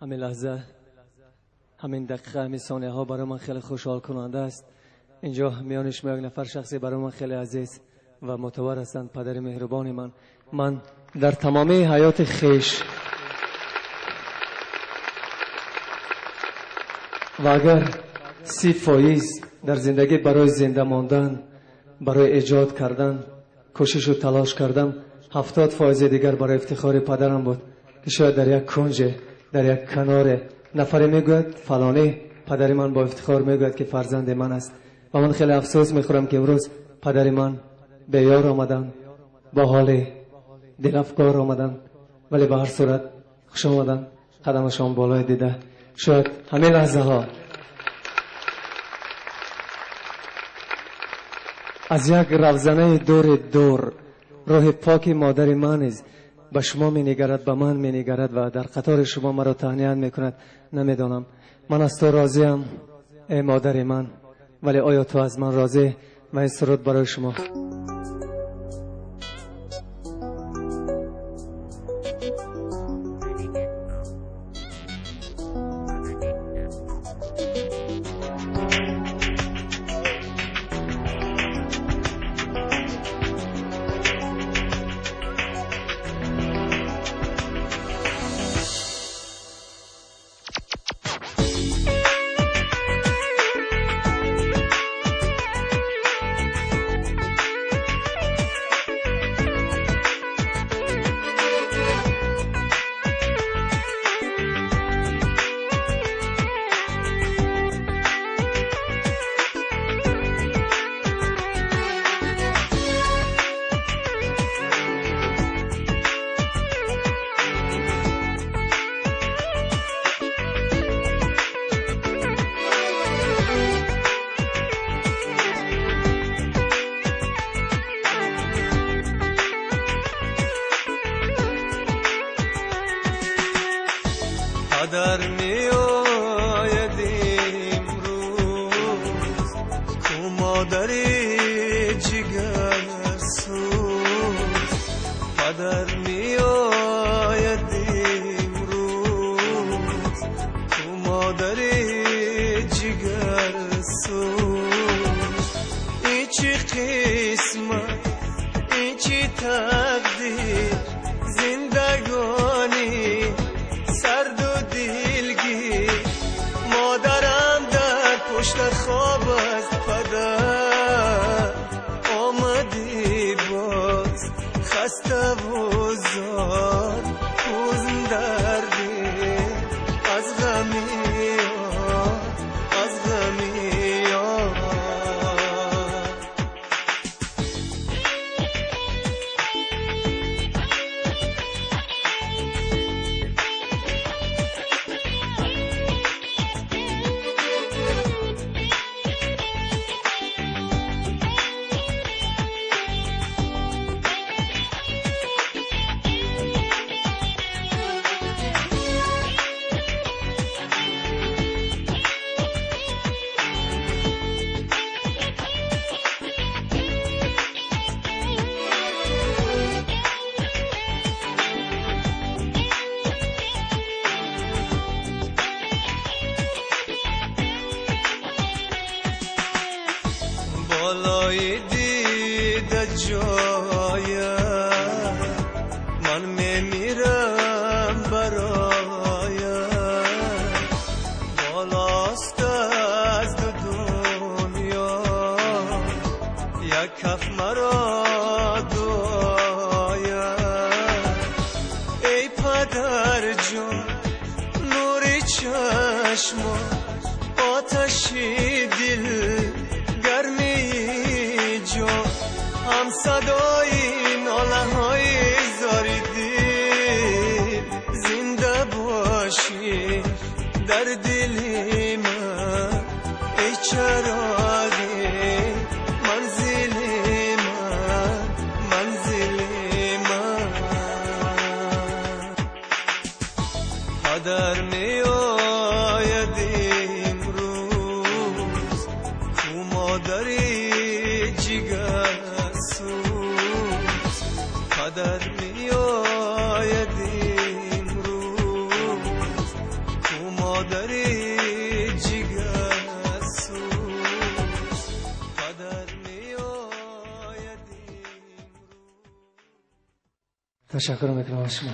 Ҳамин лаҳза, ҳамин дақиқа, ҳамин сонияҳо барои ман хеле хушҳолкунанда аст. Инҷо миёни шумо як нафар шахсе барои ман хеле азиз ва мӯътабар ҳастанд, падари меҳрубони ман. Ман дар тамоми ҳаёти хеш ва агар 30% дар зиндагӣ барои зинда мондан, барои эҷод кардан кӯшиш ва талош кардам, 70% дигар барои ифтихори падарам буд, ки шояд дар як кунҷе, дар як каноре нафаре мегӯяд фалонӣ падари ман бо ифтихор мегӯяд, ки фарзанди ман аст. Ва ман хеле афсӯс мехӯрам, ки имрӯз падари ман беёр омаданд, бо ҳоли дилафгор омаданд, вале ба ҳар сурат хуш омаданд, қадамашон болои дида. Шояд ҳамин лаҳзаҳо аз як равзанаи дури дур роҳи поки модари ман низ ба шумо менигарад, ба ман менигарад ва дар қатори шумо маро таҳният мекунад. Намедонам, ман аз ту розиям, эй модари ман, вале оё ту аз ман розӣ? Ман ин суруд барои шумо. падар меояд имрӯз, ку модари ҷигарсӯз. Падар меояд имрӯз, ку модари ҷигарсӯз. Ин чӣ қисмат, ин чӣ тақдир, зиндагонӣ сарду дилгир. Модарам дар пушта хоб аст, падар омадӣ боз, хаставу зор, ҳузн дар дил аз ғами ёр, аз ғами ёр. Болои дида ҷоя ман мемирам бароя, болост аз ду дунё як каф маро дуоя. Эй падарҷон, нури чашмо, оташи дил, гармии ҷон, ҳам садои нолаҳои зори дил. Зинда бошӣ дар дили ман, эй чароғи манзили ман, манзили ман. Падар меояд имрӯз, ку модари ҷигарсӯз. Падар меояд имрӯз, Модари ҷигарсӯз, падар меояд. Ташаккур мекунам аз шумо.